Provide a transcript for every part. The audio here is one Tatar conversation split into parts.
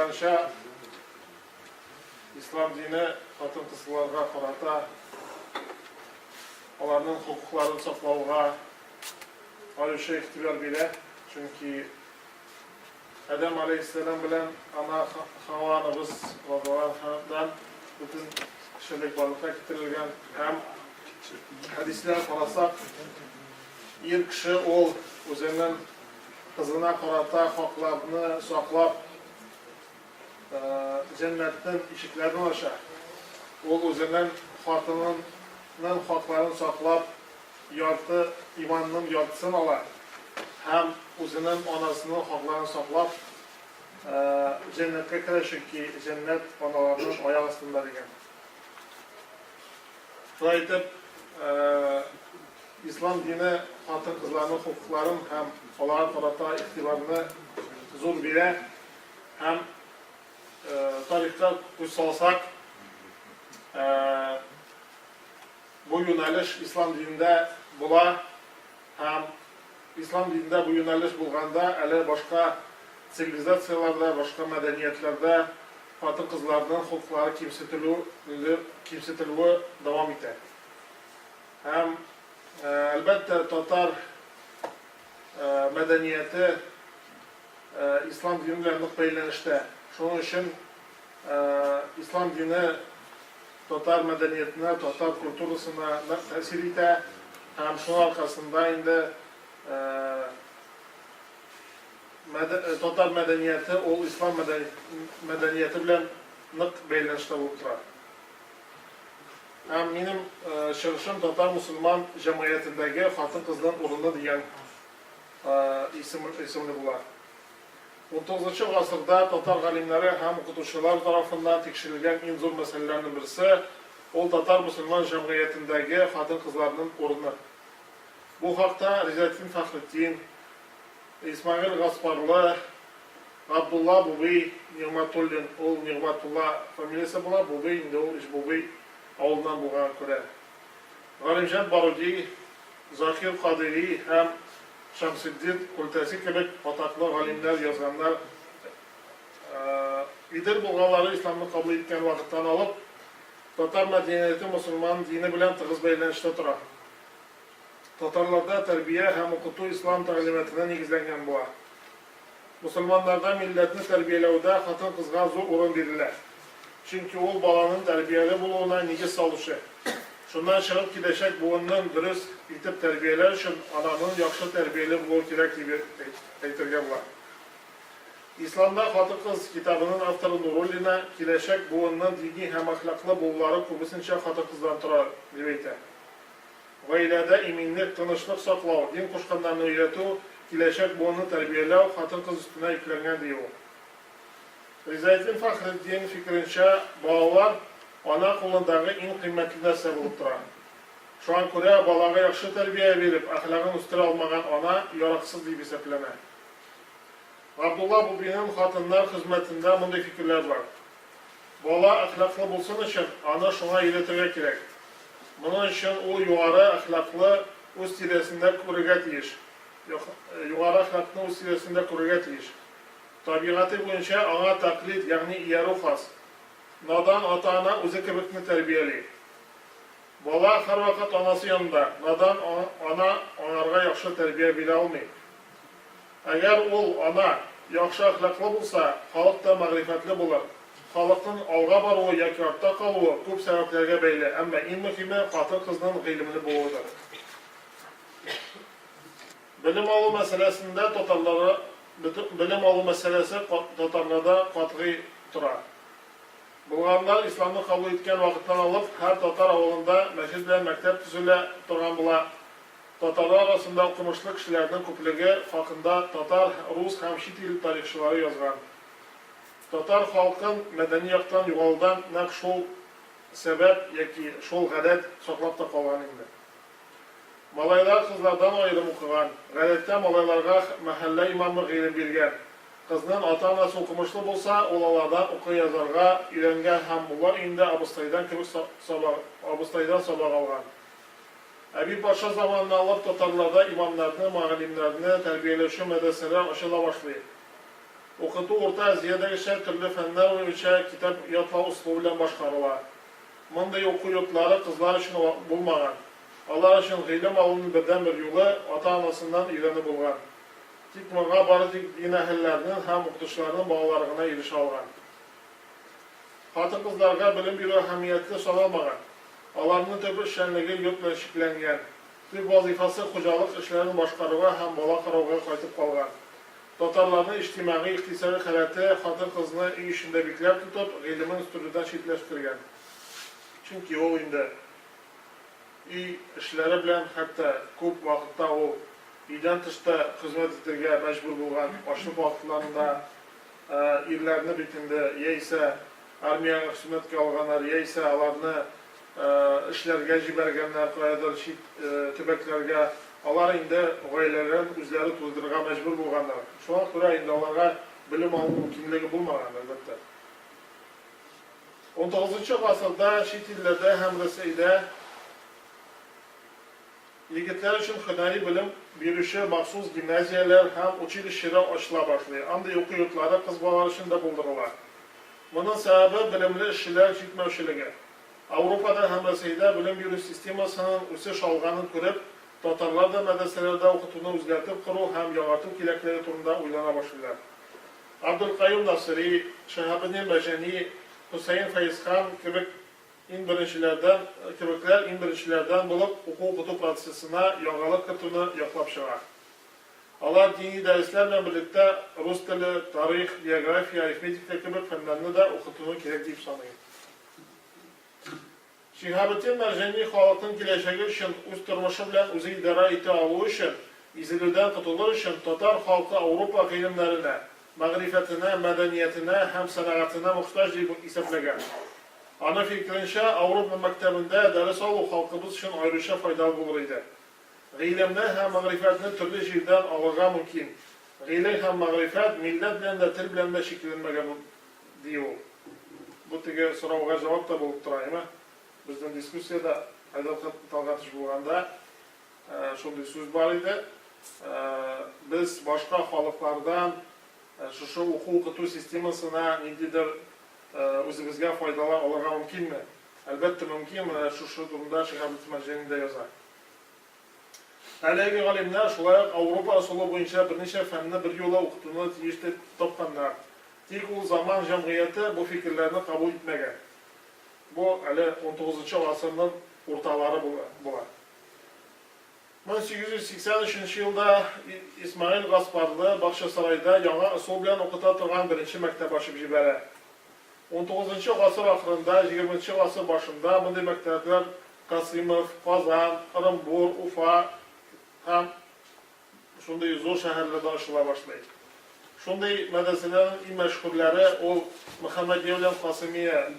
булганча, ислам дине хатын-кызларга карата аларның хокукларын саклауга аеруча игътибар бирә, чөнки Адәм алейһиссәлам белән ана Хава анабыз радиаллаһу анһадан бөтен кешелек барлыкка китерелгән һәм хәдисләр карасак, ир кеше ул үзенең кызына карата хакларны саклап, җәннәтнең ишекләрен ача. Ул үзенең хатынының хакларын саклап, ярты иманның яртысын ала һәм үзенең анасының хакларын саклап, җәннәткә керә, чөнки җәннәт аналарның аяк астында дигән. Шулай итеп, ислам дине хатын-кызларның хокукларын һәм аларга карата игътибарны зур бирә һәм тарихка күз салсак, Бу юнәлеш ислам динендә була һәм ислам динендә бу юнәлеш булганда әле башка цивилизацияләрдә, башка мәдәниятләрдә хатын-кызларның хокуклары кимсетелү кимсетелүе дәвам итә. Һәм, әлбәттә, татар мәдәнияте ислам дине белән нык бәйләнештә. Шуның өчен Ислам дине татар мәдәниятенә, татар культурасына нык тәэсир итә һәм шуның аркасында инде татар мәдәнияте ул ислам мәдәнияте белән нык бәйләнештә булып тора. Һәм минем чыгышым татар мусульман җәмгыятендәге хатын-кызның урыны дигән исемле була. Унтугызынчы гасырда татар галимнәре һәм укытучылар тарафыннан тикшерелгән иң зур мәсьәләләрнең берсе, ул татар мөселман җәмгыятендәге хатын-кызларның урыны. Бу хакта Ризаэтдин Фәхретдин, Исмәгыйль Гаспарлы, Габдулла Бубый Нигъмәтуллин, ул Нигъмәтулла фамилиясе була, Бубый инде ул Иж-Бубый авылыннан булганга күрә, Галимҗан Баруди, Закир Кадыйри һәм Шәмсетдин Көлтәси кебек атаклы галимнәр язганнар. Идел болгарлары исламны кабул иткән вакыттан алып, татар мәдәнияте мосылман дине белән тыгыз бәйләнештә тора. Татарларда тәрбия һәм укыту ислам тәгълиматына нигезләнгән була. Мосылманнарда милләтне тәрбияләүдә хатын-кызга зур урын бирелә. Чөнки ул баланың тәрбияле булуына нигез салучы. Шуннан чыгып киләчәк буынның дөрес итеп тәрбияләр өчен ананың яхшы тәрбияле булуы кирәк дип әйтергә була. Исламда хатын-кыз китабының авторы Нуруллина киләчәк буынның дини һәм әхлаклы булулары күбесенчә хатын-кыздан тора дип әйтә. Гаиләдә иминлек, тынычлык саклау, дин кушканнарны өйрәтү, киләчәк буынны тәрбияләү хатын-кыз өстенә йөкләнгән, ди ул. Ризаэтдин Фәхретдин фикеренчә, балалар ана кулындагы иң кыйммәтле нәрсә булып тора. Шуңа күрә балага яхшы тәрбия биреп, әхлагын үстерә алмаган ана яраксыз дип исәпләнә. Габдулла Бубиның Хатыннар хезмәтендә мондый фикерләр бар. Бала әхлаклы булсын өчен, аны шуңа өйрәтергә кирәк. Моның өчен ул югары әхлаклы үз тирәсендә күрергә тиеш. Югары әхлакны үз тирәсендә күрергә тиеш. Табигате буенча аңа тәкълид, ягъни иярү хас. Надан ата-ана үзе кебекне тәрбияли. Бала һәрвакыт анасы янында, надан ана аңарга яхшы тәрбия бирә алмый. Әгәр ул, ана, яхшы әхлаклы булса, халык та мәгърифәтле булыр. Халыкның алга баруы яки артта калуы күп сәбәпләргә бәйле, әмма иң мөһиме, хатын-кызның гыйлемле булуыдыр. Белем алу мәсьәләсендә татарлары белем алу мәсьәләсе татарларда катгый тора. Болгарлар исламны кабул иткән вакыттан алып, һәр татар авылында мәчет белән мәктәп төзелә торган була. Татарлар арасында укымышлы кешеләрнең күплеге хакында татар, рус һәм чит ил тарихчылары язган. Татар халкын мәдәни яктан югалудан нәкъ шул сәбәп яки шул гадәт саклап та калган инде. Малайлар кызлардан аерым укыган. Гадәттә малайларга мәхәллә имамы гыйлем биргән. Кызның ата-анасы укымышлы булса, ул алардан укый-язарга өйрәнгән һәм мулла өендә абыстайдан кебек сабак абыстайдан сабак алган. Әби патша заманына алып татарларда имамнарны, мөгаллимнәрне тәрбияләүче мәдрәсәләр ачыла башлый. Укыту Урта Азиядәгечә төрле фәннәр буенча китап ятлау ысулы белән башкарыла. Мондый уку йортлары кызлар өчен булмаган. Алар өчен гыйлем алуның бердәнбер юлы, ата-анасыннан өйрәнү булган. Тик моңа бары тик дин әһелләренең һәм укытучыларның балалары гына ирешә алган. Хатын-кызларга белем бирү әһәмиятле саналмаган. Аларның төп эшчәнлеге йорт белән чикләнгән. Төп вазыйфасы хуҗалык эшләрен башкаруга һәм бала карауга кайтып калган. Татарларның иҗтимагый-икътисади халәте хатын-кызны өй эчендә бикләп тотып, гыйлемен үстерүдән читләштергән. Чөнки ул инде өй эшләре белән, хәтта күп вакытта ул өйдән тыш та хезмәт итәргә мәҗбүр булган, ачлык вакытларында ирләрне бит инде яисә армиягә хезмәткә алганнар, яисә аларны эшләргә җибәргәннәр каядыр чит төбәкләргә. Алар инде гаиләләрен үзләре туздырырга мәҗбүр булганнар. Шуңа күрә инде аларга белем алу мөмкинлеге булмаган, әлбәттә. Унтугызынчы гасырда чит илләрдә һәм Рәсәйдә егетләр өчен һөнәри белем бирүче махсус гимназияләр һәм училищелар ачыла башлый. Андый уку йортлары кыз балалар өчен дә булдырыла. Моның сәбәбе, белемле эшчеләр җитмәүчелеге. Ауропада һәм Рәсәйдә белем бирү системасының үсеш алганын күреп, татарлар да мәдрәсәләрдә укытуны үзгәртеп кору һәм яңарту кирәклеге турында уйлана башлыйлар. Абдулкаюм Насыйри, Шиһабетдин Мәрҗани, Хөсәен Фәезхан кебек иң беренчеләрдән кебекләр иң беренчеләрдән булып уку-укыту процессына яңалык кертүне яклап чыга. Алар дини дәресләр белән берлектә рус теле, тарих, география, арифметика кебек фәннәрне дә укытуны кирәк дип саный. Шиһабетдин Мәрҗани халыкның киләчәге өчен, үз тормышы белән үзе идарә итә алуы өчен, изелүдән котылыр өчен татар халкы Ауропа гыйлемнәренә, мәгърифәтенә, мәдәниятенә һәм сәнәгатенә мохтаҗ дип исәпләгән. Аның фикеренчә, Ауропа мәктәбендә дәрес алу халкыбыз өчен аеруча файдалы булыр иде. Гыйлемне һәм мәгърифәтне төрле җирдән алырга мөмкин. Гыйлем һәм мәгърифәт милләт белән дә, тел белән дә чикләнмәгән, ди ул. Бу теге сорауга җавап та булып тора, әйме? Безнең дискуссиядә Айдар Талгатович булганда шундый сүз бар иде, без башка халыклардан шушы уку-укыту системасына ниндидер үзебезгә файдалар алырга мөмкинме? Әлбәттә, мөмкин, менә шушы турында Шиһабетдин Мәрҗани дә яза. Әлеге галимнәр шулай ук Ауропа ысулы буенча берничә фәнне берьюлы укытуны тиеш дип тапканнар. Тик ул заман җәмгыяте бу фикерләрне кабул итмәгән. Бу әле унтугызынчы гасырның урталары була. 1883 нче елда Исмәгыйль Гаспарлы Бакчасарайда яңа ысул белән укыта торган беренче мәктәп ачып җибәрә. Унтугызынчы гасыр ахырында, егерменче гасыр башында мондый мәктәпләр Касыймов, Казан, Ырымбур, Уфа һәм шундый зур шәһәрләрдә ачыла башлый. Шундый мәдрәсәләрнең иң мәшһүрләре ул Мөхәммәдия белән Касыймия,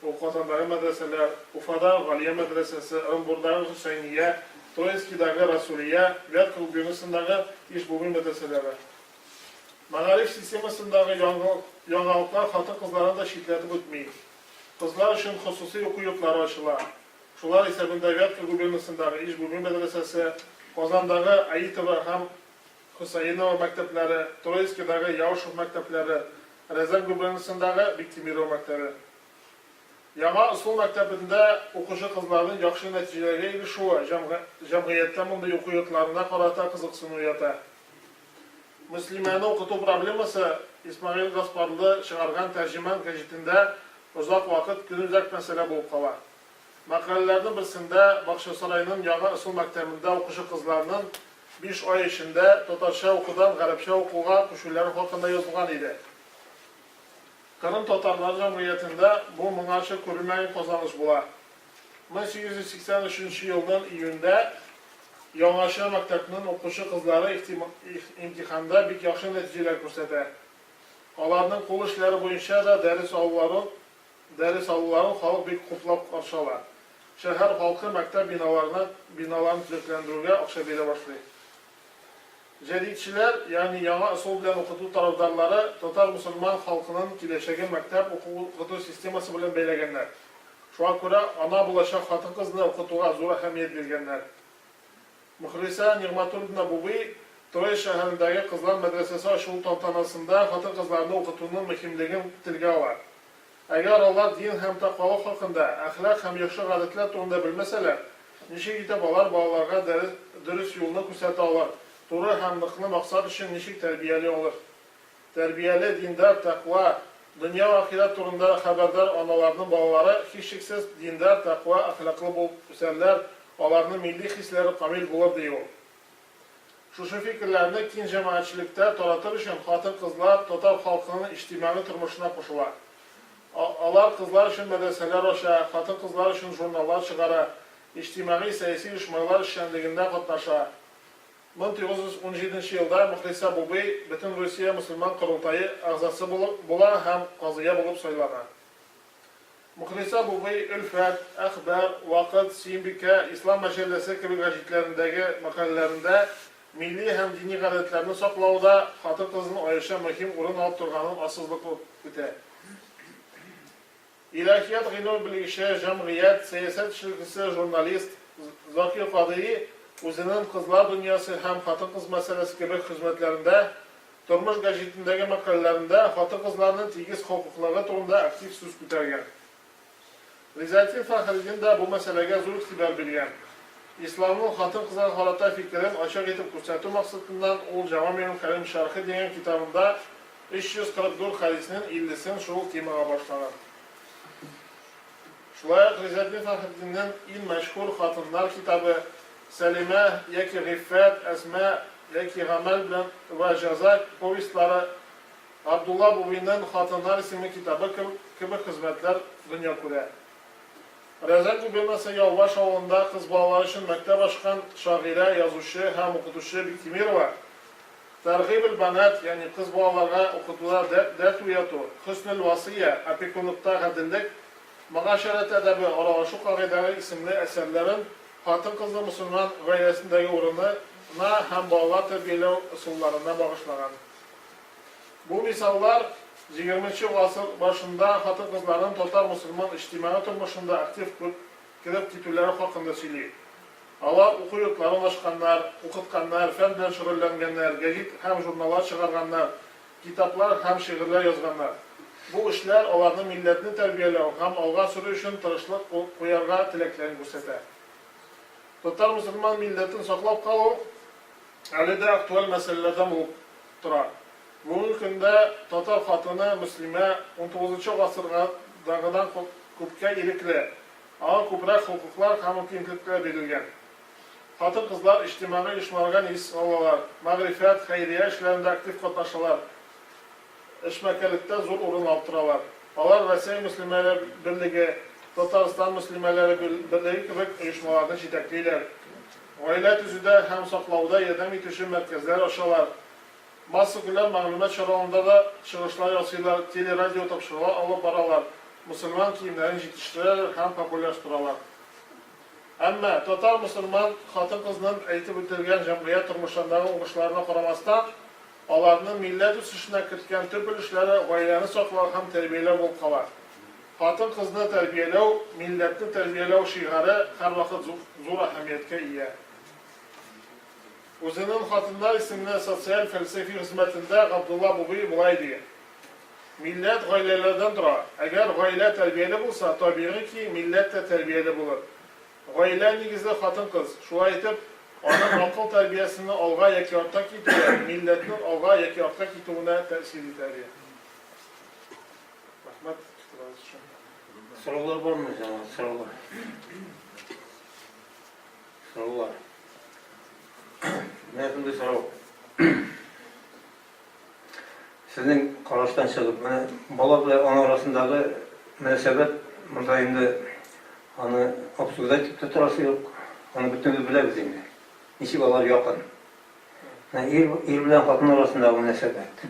ул Казандагы мәдрәсәләр, Уфада Галия мәдрәсәсе, Ырымбурдагы Хөсәйния, Троицкидагы Расулия, Вятка губернасындагы Иж-Буби мәдрәсәләре. Мәгариф системасындагы яңалыклар хатын-кызларны да читләтеп үтми. Кызлар өчен хосусый уку йортлары ачыла. Шулар исәбендә Вятка губернасындагы Иж-Буби мәдрәсәсе, Казандагы Аитова һәм Хөсәенова мәктәпләре, Троицкидагы Яушев мәктәпләре, Рязань губернасындагы Биктимирова мәктәбе. Яңа ысул мәктәбендә укучы кызларның яхшы нәтиҗәләргә ирешүе җәмгыятьтә мондый уку йортларына карата кызыксыну уята. Мөслимәне укыту проблемасы Исмәгыйль Гаспарлы чыгарган Тәрҗеман гәҗитендә озак вакыт көнүзәк мәсьәлә булып кала. Мәкаләләрнең берсендә Бакчасарайның яңа ысул мәктәбендә укучы кызларның биш ай эчендә татарча укудан гарәпчә укуга күчүләре хакында язылган иде. Кырым татарлары җәмгыятендә бу моңарчы күрелмәгән казаныш була. 1883 нче елның июньдә яңача мәктәпнең укучы кызлары имтиханда бик яхшы нәтиҗәләр күрсәтә. Аларның кул эшләре буенча да дәрес алуларын дәрес алуларын халык бик хуплап каршы ала. Шәһәр халкы мәктәп биналарына биналарын төзекләндерүгә акча бирә башлый. Җәдитчеләр, ягъни яңа ысул белән укыту тарафдарлары татар-мөселман халкының киләчәген мәктәп уку-укыту системасы белән бәйләгәннәр. Шуңа күрә ана булачак хатын-кызны укытуга зур әһәмият биргәннәр. Мөхлисә Нигъмәтуллина Бубый Троицк шәһәрендәге кызлар мәдрәсәсе ачылу тантанасында хатын-кызларны укытуның мөһимлеген телгә ала. Әгәр алар дин һәм тәкъвалык хакында, әхлак һәм яхшы гадәтләр турында белмәсәләр, ничек итеп алар балаларга дәрес, дөрес юлны күрсәтә алыр, туры һәм ныклы максат өчен ничек тәрбияли алыр? Тәрбияле, диндар, тәкъва, дөнья вә ахирәт турында хәбәрдар аналарның балалары, һичшиксез, диндар, тәкъва, әхлаклы булып үсәрләр, аларның милли хисләре камил булыр, ди ул. Шушы фикерләрне киң җәмәгатьчелектә таратыр өчен хатын-кызлар татар халкының иҗтимагый тормышына кушыла. Алар кызлар өчен мәдрәсәләр ача, хатын-кызлар өчен журналлар чыгара, иҗтимагый-сәяси оешмалар эшчәнлегендә катнаша. 1917 нче елда Мөхлисә Бубый Бөтенрусия мөселман корылтае әгъзасы була һәм казыя булып сайлана. Мөхлисә Бубый Өлфәт, Әхбар, Вакыт, Сөембикә, Ислам мәҗәлләсе кебек гәҗитләрендәге мәкаләләрендә милли һәм дини гадәтләрне саклауда хатын-кызның аеруча мөһим урын алып торганын ассызыклап үтә. Илаһият гыйлеме белгече, җәмгыять, сәясәт эшлеклесе, журналист Закир Кадыйри үзенең Кызлар дөньясы һәм Хатын-кыз мәсьәләсе кебек хезмәтләрендә, Тормыш гәҗитендәге мәкаләләрендә хатын-кызларның тигез хокуклыгы турында актив сүз күтәргән. Ризаэтдин Фәхретдин дә бу мәсьәләгә зур игътибар биргән. Исламның хатын-кызга карата фикерен ачык итеп күрсәтү максатыннан ул Җавамигул кәлим шәрхе дигән китабында 344 хәдиснең иллесен шул темага багышлаган. Шулай ук Ризаэтдин Фәхретдиннең иң мәшһүр хатыннар китабы Сәлимә яки Гыйффәт, Әсма яки Гамәл белән вә җәза повестьлары, Габдулла Бубыйның Хатыннар исемле китабы кебек хезмәтләр дөнья күрә. Рязань губернасы Ялбаш авылында кыз балалар өчен мәктәп ачкан шагыйрә, язучы һәм укытучы Биктимирова Тәргыйбел-бәнат, ягъни кыз балаларга укытуда дәрт уяту, Хөснел-васыя, опекунлыкта гаделлек, Мөгашәрәт әдәбе, аралашу кагыйдәләре исемле әсәрләрен хатын-кызның мөселман гаиләсендәге урыны на һәм балалар тәрбияләү ысулларына багышлаган. Бу мисаллар егерменче гасыр башында хатын-кызларның татар-мөселман иҗтимагый тормышында актив кереп китүләре хакында сөйли. Алар уку йортларын ачканнар, укытканнар, фән белән шөгыльләнгәннәр, гәҗит һәм журналлар чыгарганнар, китаплар һәм шигырьләр язганнар. Бу эшләр аларның милләтне тәрбияләү һәм алга сөрү өчен тырышлык куярга теләкләрен күрсәтә. Татар-мөселман милләтен саклап калу әле дә актуаль мәсьәләләрдән булып тора. Бүгенге көндә татар хатыны, мөслимә, унтугызынчы гасырдагыдан күпкә ирекле. Аңа күбрәк хокуклар һәм мөмкинлекләр бирелгән. Хатын-кызлар иҗтимагый оешмаларга нигез салалар, мәгърифәт, хәйрия эшләрендә актив катнашалар, эшмәкәрлекгтә зур урын алып торалар. Алар Россия мөслимәләре берлеге, Татарстан мөслимәләре берлеге кебек оешмаларны җитәклиләр, гаилә төзүдә һәм саклауда ярдәм итүче мәркәзләр ачалар, Массакүләм мәгълүмат чараларында да чыгышлар ясыйлар, теле-радио тапшырулар алып баралар, мөселман киемнәрен җитештерәләр һәм популярлаштыралар. Әмма, татар-мөселман хатын-кызның әйтеп үтелгән җәмгыять тормышындагы уңышларына карамастан, аларның милләт үсешенә керткән төп өлешләре гаиләне саклау һәм тәрбияләү булып кала. Хатын-кызны тәрбияләү, милләтне тәрбияләү шигаре һәрвакыт зур әһәмияткә ия. Үзенең Хатыннар исемле социаль-фәлсәфи хезмәтендә Габдулла Бубый болай ди, Милләт гаиләләрдән тора. Әгәр гаилә тәрбияле булса, табигый ки, милләт тә тәрбияле булыр. Гаилә нигезе хатын-кыз. Шулай итеп, аның акыл тәрбиясенең алга яки артка китүе, милләтнең алга яки артка китүенә тәэсир итә, ди. Рәхмәт игътибарыгыз өчен. Сораулар бармы, җәмәгать, сораулар? Сораулар. Менә шундый сорау. Сезнең караштан чыгып, менә бала белән ана арасындагы мөнәсәбәт монда инде аны обсуждать итеп тә торасы юк. Аны бөтенебез беләбез инде. Ничек алар якын. Менә ир, ир белән хатын арасындагы мөнәсәбәт.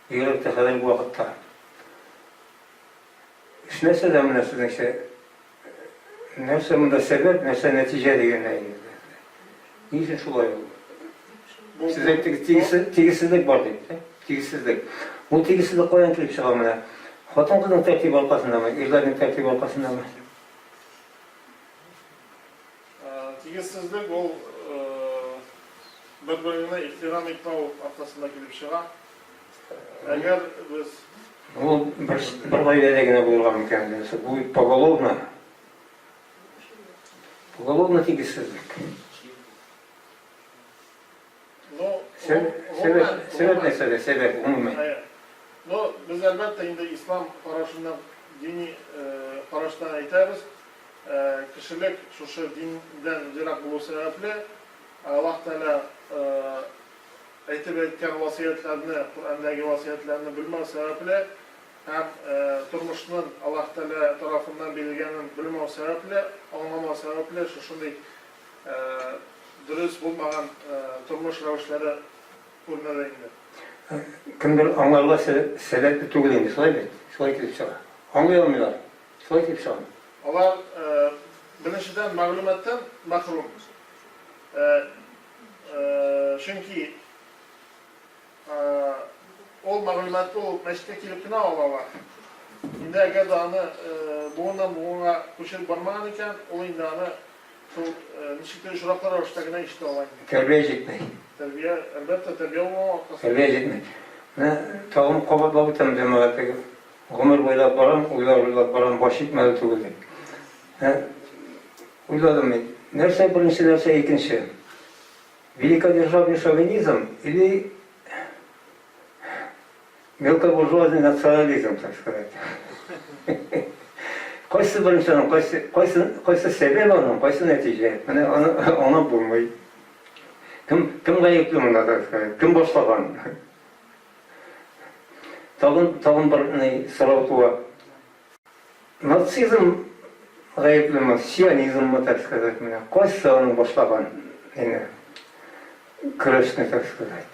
Бигрәк тә хәзерге вакытта. Эш нәрсәдә менә сезнеңчә? Нәрсә монда сәбәп, нәрсә нәтиҗә дигәндә инде. Ни өчен шулай ул? Сез әйттегез, тигезсезлек бар дип, ә? Тигезсезлек. Бу тигезсезлек каян килеп чыга менә? Хатын-кызның тәртибе аркасындамы, ирләрнең тәртибе аркасындамы? Тигезсезлек ул Бер-береңне ихтирам итмәү аркасында килеп чыга. Әгәр без. Ул бер, бер гаиләдә генә булырга мөмкин. Бу поголовно. Поголовно тигезсезлек. Ну, сәбәп, сәбәп нәрсәдә, сәбәп гомумән. Ну, без әлбәттә инде ислам карашыннан, дини караштан әйтәбез. Кешелек шушы диндән ерак булу сәбәпле, Аллаһ Тәгалә әйтеп әйткән васыятьләрне, Коръәндәге васыятьләрне белмәү сәбәпле һәм тормышның Аллаһ Тәгалә тарафыннан бирелгәнен белмәү сәбәпле, аңламау сәбәпле шушындый дөрес булмаган тормыш рәвешләре күренә дә инде. Кемдер аңларга сәләтле түгел инде, шулай бит? Шулай килеп чыга. Аңлый алмыйлар. Шулай килеп чыга. Алар, беренчедән, мәгълүматтан мәхрүм. Чөнки ул мәгълүматны ул мәчеткә килеп кенә ала ала. Инде әгәр дә аны буыннан буынга күчереп бармаган икән, ул инде аны шул ничектер очраклы рәвештә генә ишетә ала инде. Тәрбия җитми. Тәрбия, әлбәттә, тәрбия булмау аркасында. Тәрбия җитми. Менә тагын кабатлап үтәм, җәмәгать, теге гомер буйлап барам, уйлар уйлап барам, баш җитмәде түгел дип. Менә Уйладым мин, нәрсә беренче, нәрсә икенче? Великодержавный шовинизм или мелкобуржуазный национализм, так сказать. Кайсы беренче аның, кайсы, кайсы, кайсы сәбәп аның, кайсы нәтиҗә? Менә аны аңлап булмый. Кем, кем гаепле монда, так сказать? Кем башлаган? Тагын, тагын бер ни сорау туа. Нацизм гаеплеме, сионизммы, так сказать, менә кайсы аның башлаган инде көрәшне, так сказать.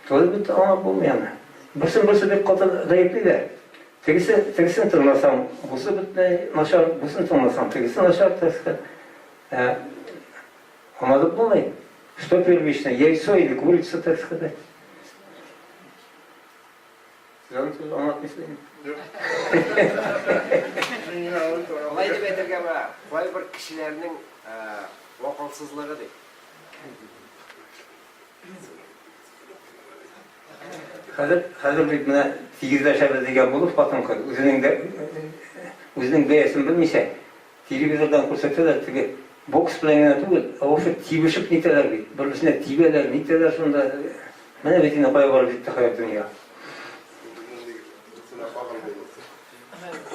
Тоже бит аңлап булмый аны. Берсен берсе бик каты гаеплиләр. Тегесе, тегесен тыңласаң, бусы бөтенләй начар, бусын тыңласаң, тегесе начар, так сказать. Ә, аңлатып булмый. Что первично, яйцо или курица, так сказать. Сез аны сүз аңлатмыйсыз инде. Юк. Мин генә аңлый торам. Алай дип әйтергә була, кайбер кешеләрнең акылсызлыгы дип. Хәзер, хәзер бит менә тигезләшәбез дигән булып хатын-кыз үзенең дә үзенең бәясен белмичә телевизордан күрсәтәләр теге бокс белән генә түгел, ә вообще тибешеп нитәләр бит. Бер-берсенә тибәләр, нитәләр шунда. Менә бит инде кая барып җитте хәзер дөнья.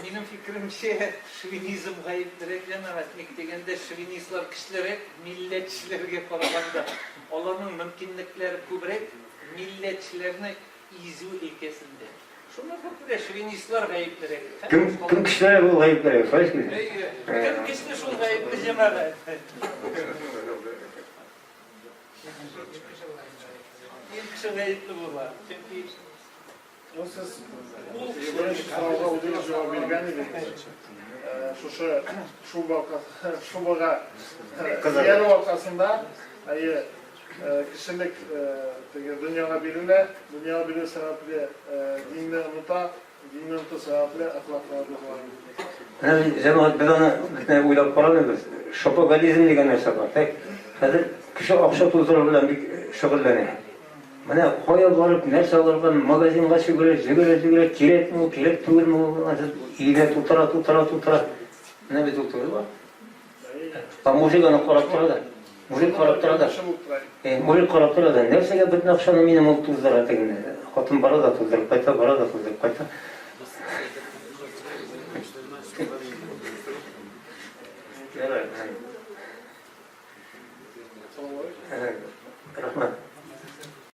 Минем фикеремчә, шовинизм гаеплерәк, җәмәгать. Ник дигәндә, шовинистлар көчлерәк милләтчеләргә караганда. Аларның мөмкинлекләре күбрәк милләтчеләрне изү өлкәсендә. Шуңа күрә шовинистлар гаеплерәк. Кем, кем көчлерәк, ул гаеплерәк, шулай шул? Әйе. Кем көчле, шул гаепле, җәмәгать. Ир кеше гаепле була. Чөнки Ну, сез беренче сорауга үзегез җавап биргән идегез. Шушы шуба шубага иярү аркасында, әйе, кешелек теге дөньяга бирелә, дөньяга бирелү сәбәпле динне оныта, динне оныту сәбәпле әхлаклары бозыла. Менә җәмәгать, без аны бөтенләй уйлап карамыйбыз. Шопоголизм дигән нәрсә бар. Так, хәзер кеше акча туздыру белән бик шөгыльләнә. Менә кая барып, нәрсә алырга, магазинга чүгерә, җөгерә, җөгерә, кирәкме ул, кирәк түгелме ул, өенә тутыра, тутыра, тутыра. Менә бит ул түгел бар. Ә мужик аны карап тора да. Мужик карап тора да. Э, мужик карап тора да. Нәрсәгә бөтен акчаны минем ул туздыра тегене. Хатын бара да туздырып кайта, бара да туздырып кайта. Ярар.